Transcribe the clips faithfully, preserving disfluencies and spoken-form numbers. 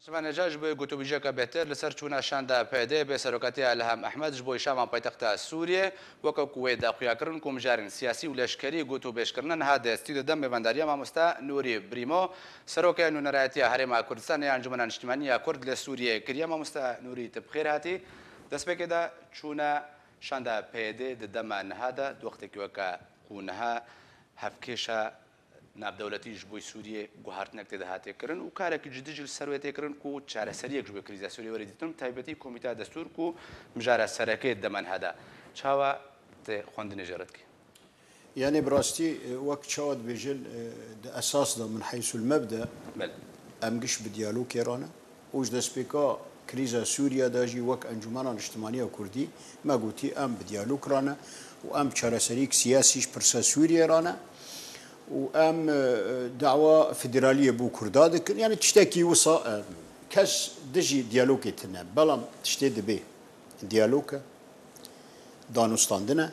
Şivan Neca ji bo gotûbêjiyeke bêhtir li ser çûna şanda P D B serokatiya Elham Ehmed ji bo Şam a paytexta Sûriyê, weke ku wê daxuya kirin ku mijarên siyasî û leşkerî gotûbêjkirine niha destî dide. Mêvandariya mamosta Nûrî Brîmo, serokê Nûnerayetiya Herêma Kurdistanê ya Encûmena Niştimanî ya Kurd li Sûriyê kiriye. Mamosta Nûrî, tu bi xêr hatî. Destpêkê de çûna şanda P Y D di dema niha de, di wextekî weke ku niha hevkêşa navdewletî ji bo Sûriyê guhartinek tê de hate kirin û karekî cidî jî li ser wê tê kirin ku çareseriyek ji bo krîza Sûriyê were dîtin, bi taybetî Komîteya Destûr ku mijara sereke ye di dema niha de. Çawa tu xwendinê jê re dikî? Yanî bi rastî, e, wek çawa dibêjin, e, di esas de min heysul mebde Belê. em giş bi diyalogê re ne. Û ji destpêka krîza Sûriye de jî wek Encûmena Niştimanî ya Kurdî me gotî em bi diyalog re ne û em çareseriyek siyasî ji pirsa Sûriye re ne û em, e, dawa federaliyê bo Kurda dikin. Yanî tiştekî wisa, e, kes dijî diyalogê tine. Belam tiştê dibê diyalog e. Danûstandin e.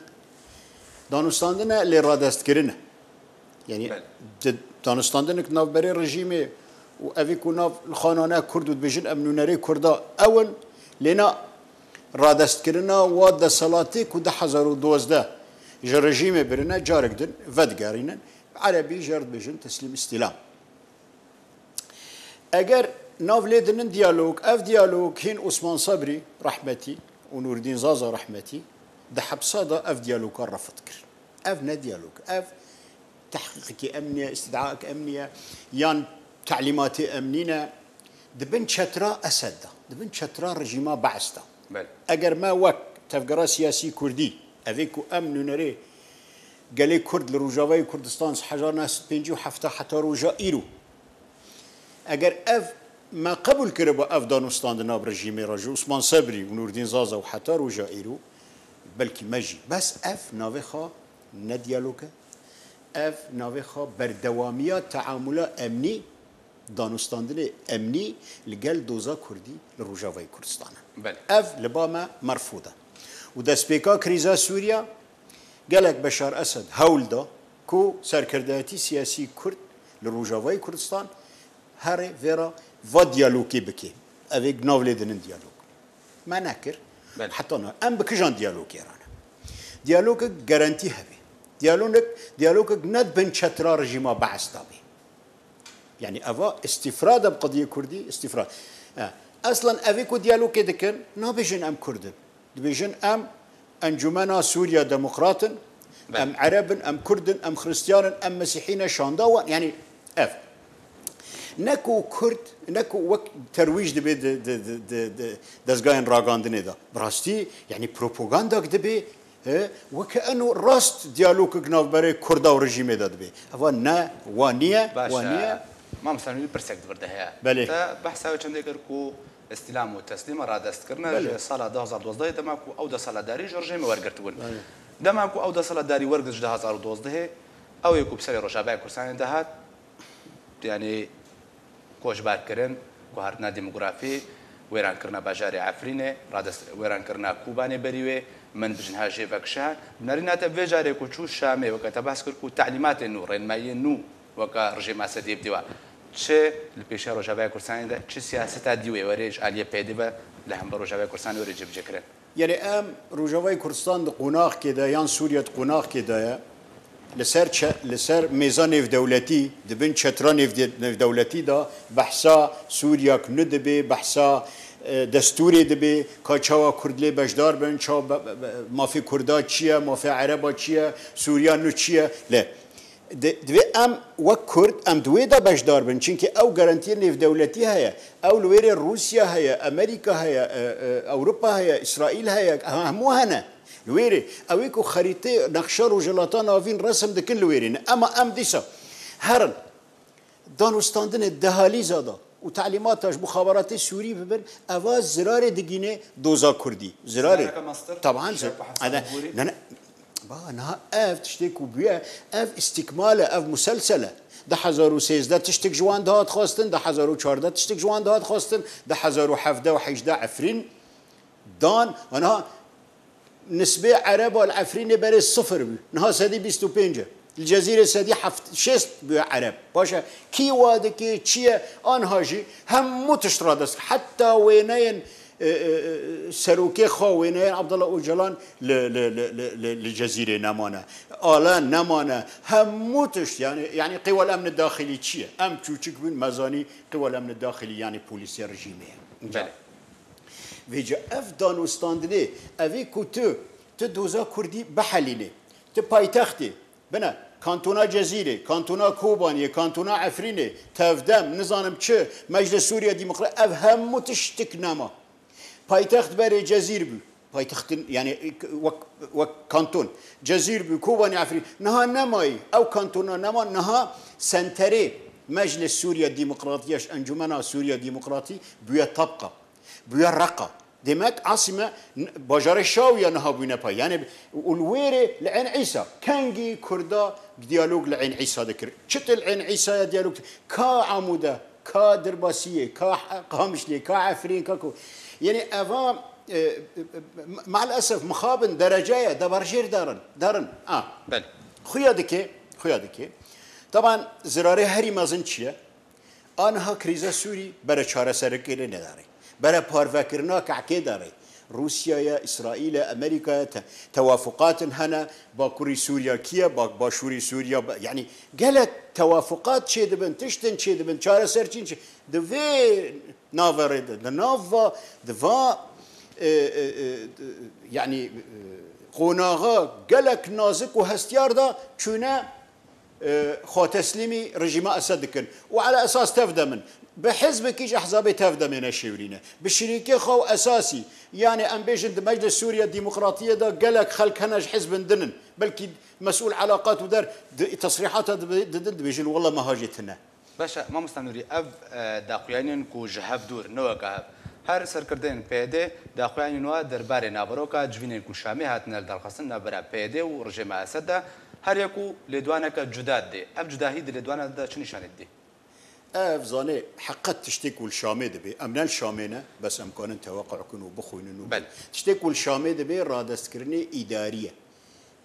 Danûstandin e lê radestkirin e. Yanî Belê. di danûstandinek navberê rejîmê û evî ku nav li xanane Kurd û dibêjin em nûnerê Kurda ew in, lê na radestkirina wa deselatê ku du hezar û dozdeh ji rejîmê birine carek din vedigerînin. Bi erebî jê re dibêjin teslîm îstîlam. Eger nav lê dinin diyalog, ev diyalog hîn Osman Sebrî rehmetî û Nûrdîn Zaza rehmetî di hepsa de ev diyaloga refid kir. Ev ne diyalog, ev tehqîqekî emnî ye, îstîdaek emnî ye, yan telîmatê emnî ne. Di bin çetra Esed de, di bin çetra rejîma Beis de. Belê. Eger me wek tevgera siyasî Kurdî, evê ku em nûnerê gelê Kurd li Rojavayê Kurdistan ji hezar neh sed pêncî û heft heta roja îro, eger ev me qebûl kiriba, ev danûstandina bi rejîmê re ji Osman Sebrî û Nûrdîn Zaza û heta roja îro, belkî me jî. Bes ev navê xwe ne diyalog e. Ev navê xwe berdewamiya teamula emnî, danûstandinê emnî li gel doza Kurdî li Rojavayê Kurdistan e. Belê. Ev li ba me merfûd e. Û destpêka krîza Sûriye, gelek Beşar Esed hewl da ku serkirdayetî siyasî Kurd li Rojavayê Kurdistan herê vêra va diyalogê bike. Ev ê nav lê dinin diyalog. Me nekir. Belê. Heta niha em bi kijan diyalogê re ne? Diyalogek garantî hebe. Diyalogek, diyalogek ne di bin çetra rejîma Beis de be. Yanî eva îstîfrad e bi qediyê Kurdî, îstîfrad. E, eslen evê ku diyalogê dikin, nabêjin em Kurd in. Dibêjin em Encûmena Sûriya Demokrat in, Belê. em Ereb in, em Kurd in, em Xristiyan in, em Mesîhî ne, şanda wan. Yanî ev. Ne ku Kurd, ne ku wek terwîj dibe di, di, di, di, di dezgahên ragandinê de. Bi rastî, yanî propogandak dibe, e, weke eno rast diyalogek navberê Kurda û rejîmê de dibe. Eva ne, wa niye, Baş wa e, niye. Mamosta Nûrî, pirsek di vir de heye. Belê. Te behsa wê çendê kir ku îstîlam û teslîma radestkirine Belê. ji sala du hazar dozdeh, dema ku ew desthilatdarî ji rejîmê wergirtibûn. Belê. Dema ku ew desthilatdarî wergirt ji du hazar û dozdehê, ew ê ku bi serê Rojavayê Kurdistanê de hat, yanî koçberkirin, guhertina demografî, wêrankirina bajarê Efrînê, radest-, wêrankirina Kobanê berî wê, min bi jinha jê vekişa. Bi nerîna te vê carê ku çû Şamê, weke te behs kir ku telîmatên nû, rênmayiyên nû weke rejîma Esedê bi dî we. Çi li pêşiya Rojavayê Kurdistanê de, çi siyaseta dî wê were ji aliyê P Y D ve li hember Rojavayê Kurdistanê were cêbicêkirin? Yanî em Rojavayê Kurdistan di qonaxkê de yan Sûriye di qonaxkê de ye. Li ser çe-, li ser mêza nêvdewletî, di bin çetra nêvde-, nêvdewletî de behsa Sûriyek nû dibe, behsa, e, destûrê dibe, ka çawa Kurd lê beşdar bin, çawa be-, be-, be-, mafê Kurda çi ye, mafê Ereba çi ye, Sûriya nû çi ye. Lê Di-, divê em wek Kurd, em di wê de beşdar bin. Çimkî ew garantiyê nêvdewletî heye. Ew li wêrê Rûsya heye, Amerîka heye, e, e, Ewropa heye, Îsraîl heye, he-, hemû hene. Li wêrê. Ew ê ku xerîtê, nexşa Rojhilata Navîn resim dikin, li wêrê ne. Ema em dîsa herin danûstandinê dehalîza de û telîmata ji muxaberatê Sûrî bibin, eva zirarê digîne doza Kurdî. Zirarê. Zirareke mestir. Taban, Şer zir-, Bahasan ade, Nûrî. Ne, ne. Ba, niha ev tiştê ku bûye, ev îstîkmal e, ev muselsel e. Du hezar û sêzdeh tiştek ji wan dihat xwestin, du hezar û çardeh tiştek ji wan dihat xwestin, du hezar û hevdeh û hejdeh Efrîn dan, aniha nisbê Ereba li Efrînê berê sifir bû. Niha sedî bîst û pênc e. Li Cezîrê sedî heft şêst bûye Ereb. Baş e, kî wa dike, çi ye? Anha jî hemû tişt radest. Heta wêneyên, e, e, e, serokê xwe, wêneyên Abdullah Ocalan li, li, li, li, li, li Cezîrê nemane. Ala nemane. Hemû tişt, yani, yani qîwel emni daxilî çi ye? Em çûçik bûn, me zanî qîwel emni daxilî, yani polîsê rejîmê ye. Belê. Vêca ev danûstandinê, evê ku tu, tu doza Kurdî bihelînê, tu paytextê, bine, kantona Cezîrê, kantona Kobaniyê, kantona Efrînê, Tevdem, nizanim çi, Meclis Sûriya Demokrat, ev hemû tiştik nema. Paytext berê Cezîr bû. Paytextin, yani, wek, wek kanton. Cezîr bû, Kobanî, Efrîn. Niha nemayî. Ew kantona nema, niha senterê Meclis Sûriya Demokratî ya ji Encûmena Sûriya Demokratî bûye Tabqa. Bûye Reqa. Demek Asîme n-, bajarê Şawiya niha bûne pay. Yani, û li wêrê li Ên Îsa. Kengî Kurda diyalog li Ên Îsa dikir? Çi til Ên Îsaya diyalog dikir? Ka Amûde, ka Dirbasiyê, ka He-, Qamişliyê, ka Efrîn, ka ku. Yani eva, e, e, e, ma-, maalesef mixabin derece ye, deberjêr darin, darin. A. Belê. Xuya dike, xuya dike. Taban zirarê herî mezin çi ye? Aniha krîza Sûrî bere çareserkirinê de re, bere parvekirina kehkê de re. Rûsya ye, Îsraîl e, Amerîka ye, te-, tewafuqatin hene, Bakurî Sûriya kî ye, bak-, Başûrî Sûriya, ba-, yanî gelek tewafuqat çêdibin, tiştin çêdibin, çareserçîn çê-, di vê naverê de, di nav va, di va, e, e, e, yanî, e, qonaxa gelek nazik û hestiyar de çûne e, xwe teslîmî rejîma Esed dikin û ala esas tev de min. Bi hizbekî ji ehzabê tev de mêne şêwirîne. Bi şirîkê xwe û esasî, yanî em bêjin di Meclis Sûriya Demokratiyê de gelek xelk hene ji hizbin din in. Belkî mesûl elaqat û der di tesrîhata dibi-, didin dibêjin wele meha jê tune. Baş e, mamosta Nûrî, ev, e, daxuyaniyên ku ji hev dûr, ne weke hev. Her serkirdeyên P Y D daxuyaniyên wa derbarê naveroka civînên ku Şamê hatine lidarxistin navbera P Y D û rejîma Esed de, her yek û lêdwaneke cuda didê. Ev cudahî di lêdwana de çi nîşanî didê? Ev zanê heqet tiştê ku li Şamê dibê. Em ne li Şamê ne, bes em kanin tewequ kin û bixwînin û Belê. Tiştê ku li Şamê dibê radestkirinê îdarî ye.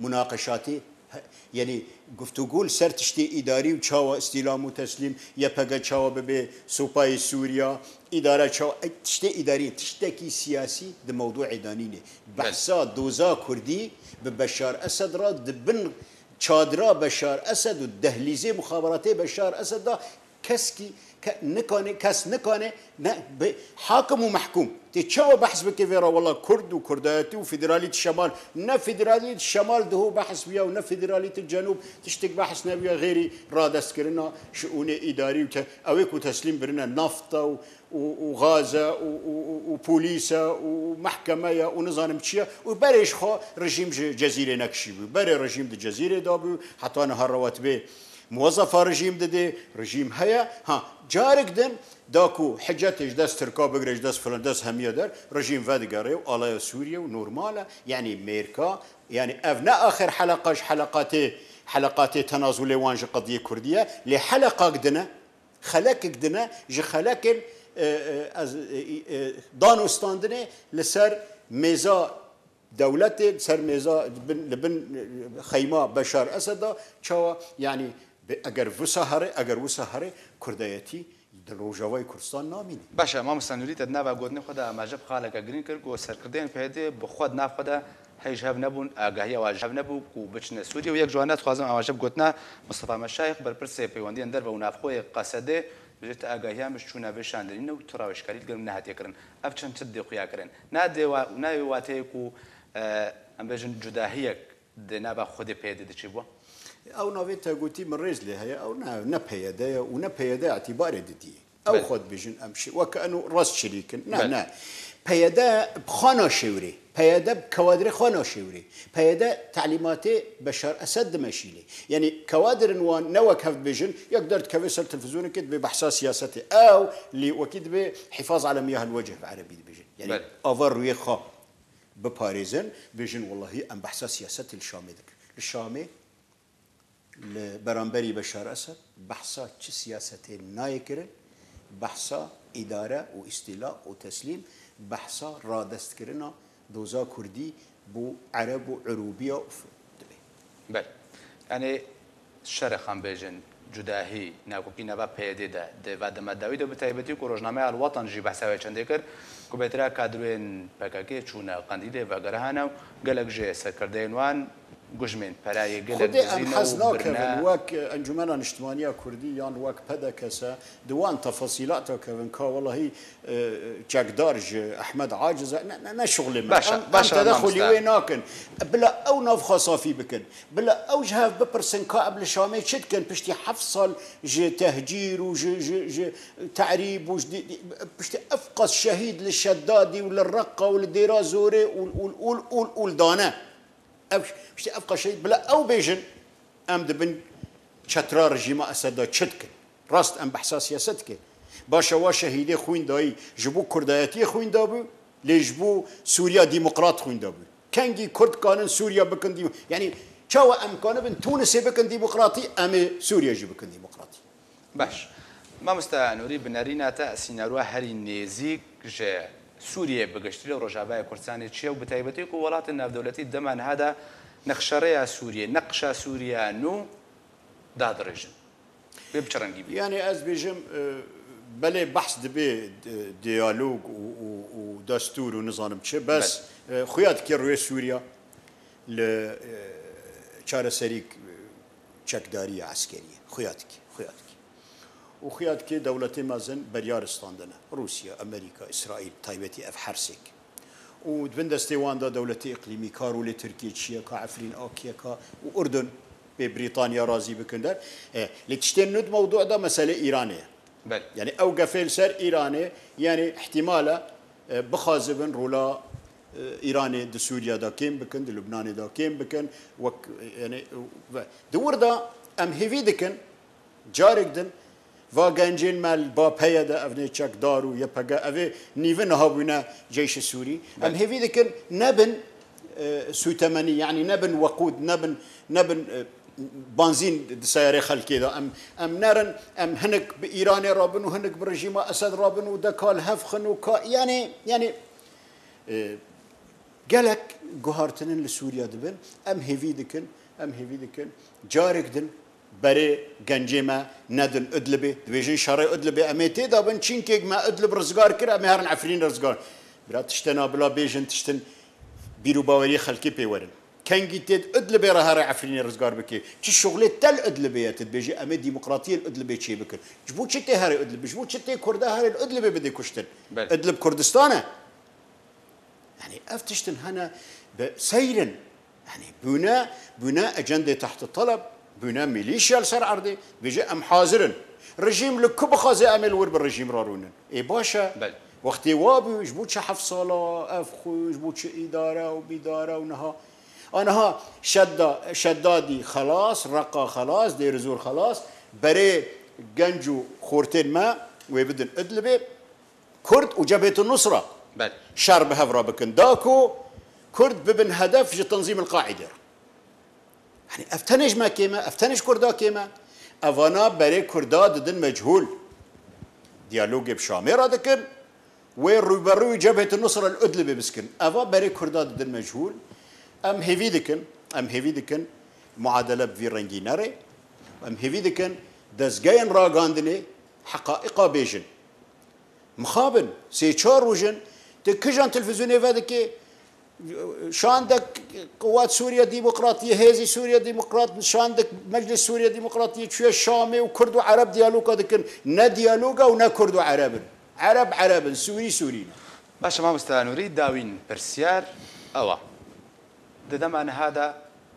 Munaqeşatê, he-, yanî guftûgo li ser tiştê îdarî û çawa îstîlam û teslîm, Y P G çawa bibe supayê Sûriya, îdare çawa, ey, tiştê îdarî, tiştekî siyasî di mewdûê de nîne. Belê. Behsa doza Kurdî bi Beşar Esed re di bin çadira Beşar Esed û dehlîzê muxaberatê Beşar Esed de Keskî, ke-, nikane, kes nikane, ne, bi, hakim û mehkûm. Tê çawa behs bike vê re, wela Kurd û Kurdayetî û federalî di Şemal, ne federalî di Şemal diho behs bûya û ne federalî di Cenûb, tiştek behs nebûya, xêrî radestkirina şiûnê îdarî û te-, ew ê ku teslîm birine nafta û, û, û gaz e û, û, û, û polîs e û mehkeme ye û nizanim çi ye û berê ji xwe rejîm ji Cezîrê nekişîbû. Berê rejîm di Cezîrê dabû, heta niha rewetibê Muwezzefa rejîm didê, rejîm heye. Ha, carik din da ku hicetê ji dest Tirka bigire, ji dest filan, dest hemiye der, rejîm vedigere û alaya Sûriye û normal e. Yanî mêrka, yanî ev ne axir heleqa ji heleqatê, heleqatê tenazulê wan ji qediyê Kurdî ye, lê heleqak din e, xelekek din e, ji xelekên, e, e, ez, e, e, danûstandinê li ser mêza dewletê, li ser mêza li bin, li bin, e, xeyma Beşar Esed de çawa, yanî, bi, eger wisa here, eger wisa here, kurdayetî di Rojavayê Kurdistan namîne. Baş e, mamosta Nûrî, te di nava gotinê xwe de amaje bi xaleke girîng kir ku serkirdeyên P Y D bi xwe di nav xwe de hey ji hev nebûn, agahiya wan ji hev nebû ku biçine Sûriyê û yek ji wan ne dixwazim amaje bi gotina Mistefa Meşayix, berpirsê peywendiyên derve û navxwe yê Qesedê, bêje, ti agahiya min ji çûna vê şandinî ne û tu rawêjkarî li gel min nehatiye kirin. Ev çend çi didê xuya kirin? Na dê wa-, na wê wateyê ku, e, em bêjin cudahiyek di nava xwedê P Y D de çêbû? Ew navê te gotî min rêz lê heye, ew ne, ne P Y D ye û ne P Y D îtîbarê didiye. Ew Belê. Xwe dibêjin em şi-, weke eno rast şirîk in. Ne, Belê. Ne. P Y D bi xwe naşêwirê. P Y D bi kewadrê xwe naşêwirê. P Y D telîmatê Beşar Esed dimeşînê. Yanî kewadirên wan ne wek hev dibêjin, yek derdikeve ser televîzyonekê dibê behsa siyasetê. Ew lê wekî dibê hifaz ala miyahil wecih bi erebî dibêjin. Yanî Belê. Ava rûyê xwe biparêzin, bêjin, wellahî em behsa siyasetê li Şamê dikin. Li Şamê li beramberî Beşar Esed behsa çi siyasetê nayê kirin, behsa îdare û îstîla û teslîm, behsa radestkirina doza Kurdî bo Ereb û Erûbiya û f-, dibê. Belê. Yanî Şerê xan bêjin cudahî nakokî nava P Y D de di va dema dawî de bi taybetî ku rojnameya El-Watan jî behsa wê çendê kir ku bêtira kadroyên P K K çûne Qendîlê vegerihane û gelek ji serkirdeyên wan gujmên perayê gelek Xwedê em dizîne hez û nakevin birine. Wek Encûmena Niştimaniya Kurdî yan wek P D K S di wan tefasîlata kevin ka welahî, e, çekdar ji Ehmed Aciz e, ne, ne, ne şuxulê me. Baş e, Em, baş em e, tedexulî mamoste. Wê nakin. Bila ew navxa safî bikin. Bila ew ji hev bipirsin ka em li Şamê çi dikin piştî heft sal ji tehcîr û ji, ji, ji terîb û ji di-, di-, piştî ev qas şehîd li Şedadî û li Reqa û li Dêra Zorê û, û, û, û, û li dane. Ev, piştî ev qas şehîd bila ew bêjin, em dibin çetra rejîma Esed de çi dikin? Rast em behsa siyaset dikin. Baş e, wa şehîdê xwîn dayî ji bo kurdayetiyê xwîn dabû, lê ji bo Sûriya Demokrat xwîn dabû. Kengî Kurd kanin Sûriya bikin dî-, yanî çawa em kanibin Tûnisê bikin demokratî, em ê Sûriya jî bikin demokratî. Baş. Mamoste Nûrî, bi nerîna te sînaroya herî nêzîk ji Sûriyê bi giştî li Rojavayê Kurdistanê çi ye û bi taybetî ku welatên navdewletî dema niha de nexşerêya Sûriyê, neqşa Sûriya nû dadirêjin? Wê bi çi rengî bî? Yanî ez bêjim, e, belê behs dibe, e, diyalog û, û, û destûr û nizanim çi, bes, Belê. e, xuya dike rûyê Sûriya li, e, çareserî, e, çekdariya eskerî ye. Xuya dike, xuya dike. Û xuya dike dewletê mezin beryar standine. Rûsya, Amerîka, Îsraîl, taybetî ev her sêk. Û di bin destê wan de dewletê îqlîmî ka rolê Tirkiyê çi ye, ka Efrîn a kî ye, ka û Urdun bê Brîtanya razî bikin der. E, lê tiştên nû di mewdû de mesele Îranê ye. Belê. Yanî ew gefê li ser Îranê, yanî îhtîmal e, e, bixwazibin rola, e, Îranê di Sûriya de kêm bikin, di Lubnanê de kêm bikin, wek, e, yanî, e, ve. Di wir de em hêvî dikin, carek din, va gencên me li ba P Y D, ev nê çekdar û Y P G, ev ê nîvin niha bûne Ceyşê Sûrî. Em Belê. Hêvî dikin nebin, e, sûtemenî, yanî nebin weqûd, nebin, nebin, e, banzîn di seyarê xelkê de. Em, em nerin, em hinek bi Îranê rabin û hinek bi rejîma Esed rabin û de ka li hev xin û ka, yanî, yanî, e, gelek guhartinin li Sûriya dibin. Em hêvî dikin, em hêvî dikin. Carek din berê gencê me nedin Idlibê. Dibêjin şerê Idlibê em ê tê de bin, çinkek me Idlib rizgar kir, em ê herin Efrîn rizgar. Bira tiştena bila bêjin, tiştin bîr û baweriyê xelkê pê werin. Kengî tê di Idlibê re herê Efrînê rizgar bike. Çi şuxulê te li Idlibê ye, tu dibêjî em ê demokratiyê li Idlibê çêbikin. Ji bo çi tê herê Idlibê? Ji bo çi tê Kurda herê li Idlibê bidê kuştin? Belê. Idlib Kurdistan e. Yanî ev tiştin hene bi seyrin. Yanî bûne, bûne ecendê tehtê teleb, bûne milîşya li ser erdê, bêje em hazir in. Rejîm li ku bixwaze em ê li wir bi rejîm re rûnin. Ê baş e. Belê. Wextê wa bû, ji bo çi heft sala ev xwe, ji bo çi îdare û bîdare û niha. A niha Şedda-, Şeddadî xelas, Reqa xelas, Dêrizor xelas, berê genc û xortên me wê bidin Idlibê. Kurd û Cebhêtun Nusra Belê. Şer bi hev re bikin. Da ku Kurd bibin hedef ji Tenzîm el Qaîdê re. Yanî ev tenê ji me kêm e, ev tenê ji Kurda kêm e. Evana berê Kurda didin mechûl. Diyalogê bi Şamê re dikin. Wê rûberûyî Cebhêtun Nusra li Idlibê bisikin. Eva berê Kurda didin mechûl. Em hêvî dikin, em hêvî dikin muadele bi vî rengî nere. Em hêvî dikin dezgehên ragandinê heqaîqa bêjin. Mixabin, sê çar roj in, tu kijan televîzyonê vedikê, şandek Quwat Sûriye Demokratiyê, Hêzî Sûriye Demokrat, şandek Meclis Sûriye Demokratiyê çûye Şamê û Kurd û Ereb diyaloga dikin. Ne diyaloga û ne Kurd û Ereb in. Ereb Ereb in, Sûrî Sûrî ne. Baş e, mamoste Nûrî, dawîn pirsyar ew e. Di dema niha de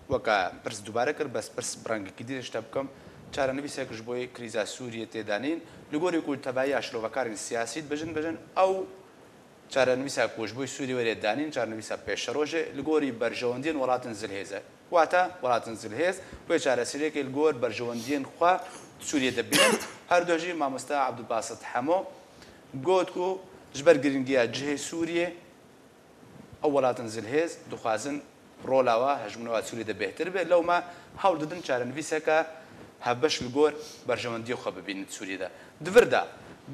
weke pirs dubare kir, bes pirs bi rengekî dî de ji te bikim. Çarenivîsek ji bo krîza Sûriyê tê danîn. Li gorî ku tevahiya şirovekarên siyasî dibêjin, dibêjin ew çarenivîsa ku ji bo Sûriyê were danîn, çarenivîsa pêşerojê, li gorî berjewendiyên welatên zilhêz e. Wate, welatên zilhêz wê çareseriyekê li gor berjewendiyên xwe di Sûriyê de bînin. Her du jî mamoste Abdulbasit Hemo got ku ji ber giringiya cihê Sûriyê, ew welatên zilhêz dixwazin rola wa, hejmûna wa Sûriyê de bêhtir be. Lewma hewl didin çarenivîseke hevbeş li gor berjewendiyê xwe bibînin di Sûriyê de. Di vir de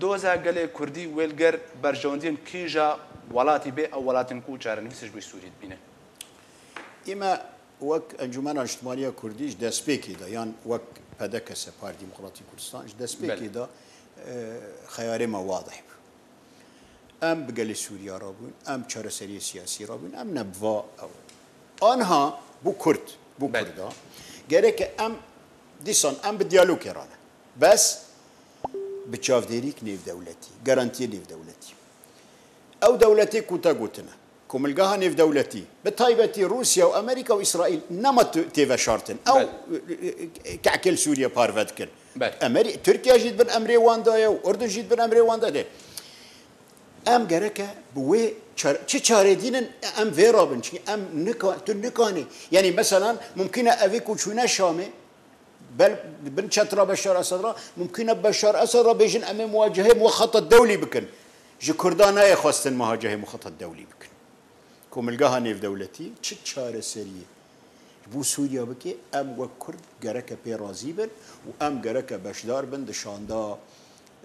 doza gelê Kurdî wê li ger berjewendiyên kîja welatî bê, ew welatên ku çarenivîs ji bo Sûriyê dibînin? Îme Wek Encûmena Niştimaniya Kurdî ji destpêkê de, yan wek P D K S, Partî Demokratîk Kurdistan, ji destpêkê Belê. de, e, xeyarê me wadih bû. Em bi gelê Sûriya re bûn, em çareseriyê siyasî re bûn, em ne bi va ew. Anha bû Kurd, bû Belê. Kurda. Gereke em dîsan em bi diyalogê re ne. Bes bi çavdêrîk nêvdewletî, garantiyê nêvdewletî. Ew dewletê ku te gotine, komilgeha nêvdewletî, bi taybetî Rûsya û Amerîka û Îsraîl nema tu-, tê veşartin. Ew, Belê. e, e, kehkê li Sûriye parve dikin. Belê. Emerî-, Tirkiye jî di bin emrê wan de ye û Urdun jî di bin emrê wan de ye. Em gereke bi wê çar-, çi çarê dînin em vê rabin. Çimkî em nika-, tu nikanî. Yanî meselan, mumkîn e evê ku çûne Şamê, bel-, bin çetra Beşar Esed re, mumkîn e Beşar Esed re bêjin em ê muwacehê muxetat dewlî bikin. Ji Kurda nayê xwestin muwacehê muxetat dewlî bikin. Komilgeha nêvdewletî çi çareseriyê ji bo Sûriya bike, em wek Kurd gereke pê razî bin û em gereke beşdar bin di şanda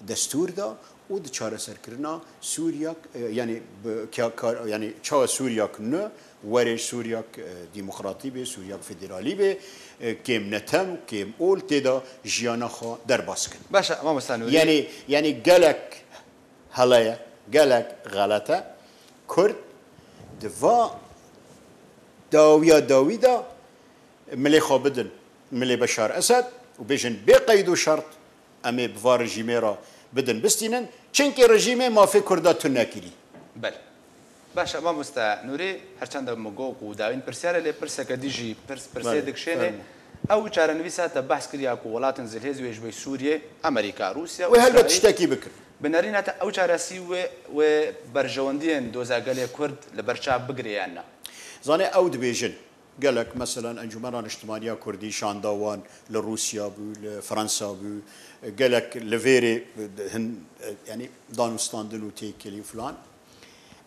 destûr de û di çareserkirina Sûriya, e, yanî bi, ka-, ka-, yanî çawa Sûriyak nû were Sûriyak, e, demokratî be, Sûriyak federalî be, e, kêm netew, kêm ol tê de jiyana xwe derbas kin. Baş e, mamosta Nûrî. Yanî, yanî gelek heleya, gelek xelete Kurd di va dawiya dawî de milê xwe bidin milê Beşar Esed û bêjin bê qeyd û şert em ê bi va rejîmê re bidin bistînin, çimkî rejîmê mafê Kurda tune kirî. Belê. Baş e, mamosta Nûrî, her çend min got ku dawîn pirsiyar e, lê pirseke dî jî pirs, pirsê Belê, dikişêne. Fermo. Ew çarenivîsa te behs kiriya ku welatên zilhêz wê ji bo Sûriyê, Amerîka, Rûsya û Wê helbet Îsraîl tiştekî bikin. Bi nerîna te ew çaresî wê, wê berjewendiyên doza gelê Kurd li ber çav bigire yan na? Zanê ew dibêjin, gelek, meselan, Encûmena Niştimaniya Kurdî şanda wan li Rûsya bû, li Fransa bû, gelek li vêrê hin, yanî danûstandin û têkilî filan.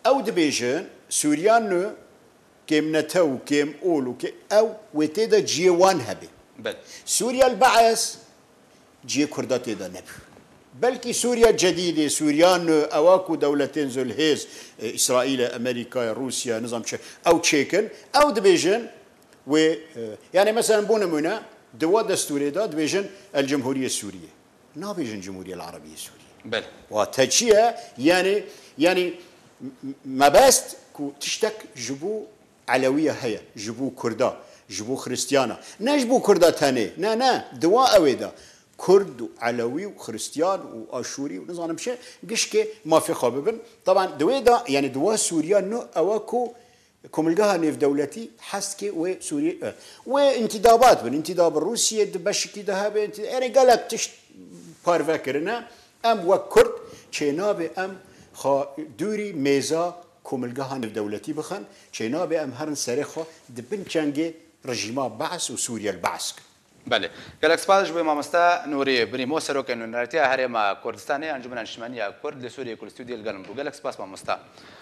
Ew dibêjin, Sûriyan nû kêm netew û kêm ol û kê-, ew wê tê de ciyê wan hebe. Belê. Sûriya li Be'es ciyê Kurda tê de nebû. Belkî Sûriya cedîdê, Sûriya nû, ewa ku dewletên zilhêz, e, Îsraîlê, Amerîkayê, Rûsya, nizam çi, ew çêkin, ew dibêjin wê, e, yanî mesela bo nimûne, di wa destûrê de dibêjin El Cumhuriye Sûriye. Nabêjin Cumhuriye El Arabiye Sûriye. Belê. Wate çi ye? Yanî, yanî m-, m-, mebest ku tiştek ji bo Elewiya heye, ji bo Kurda, ji bo Xristiyana. Ne ji bo Kurda tenê. Ne, ne. Di wa ewê de Kurd û Elewî û Xristiyan û Aşûrî û nizanim çi, gişkê mafê xwe bibin. Teban di wê de, yanî di wa Sûriya nû ewa ku komilgeha nêvdewletî hest dike wê Sûriyê, e, wê întîdabat bin. Întîdabê Rûsiyê di beşikî de hebe, întî-, yanî gelek tişt parve kirine. Em wek Kurd çênabe em xwe dûrî mêza komilgeha nêvdewletî bixin, çênabe em herin serê xwe di bin çengê rejîma Be'es û Sûriye li Be'es kin. Belê. Gelek spas ji bo mamosta Nûrî Birîmo, serokê Nûneratiya Herêma Kurdistanê, Encûmena Niştimaniya Kurd li Sûriyê ku li stûdyoyê li gel min bû. Gelek spas mamosta.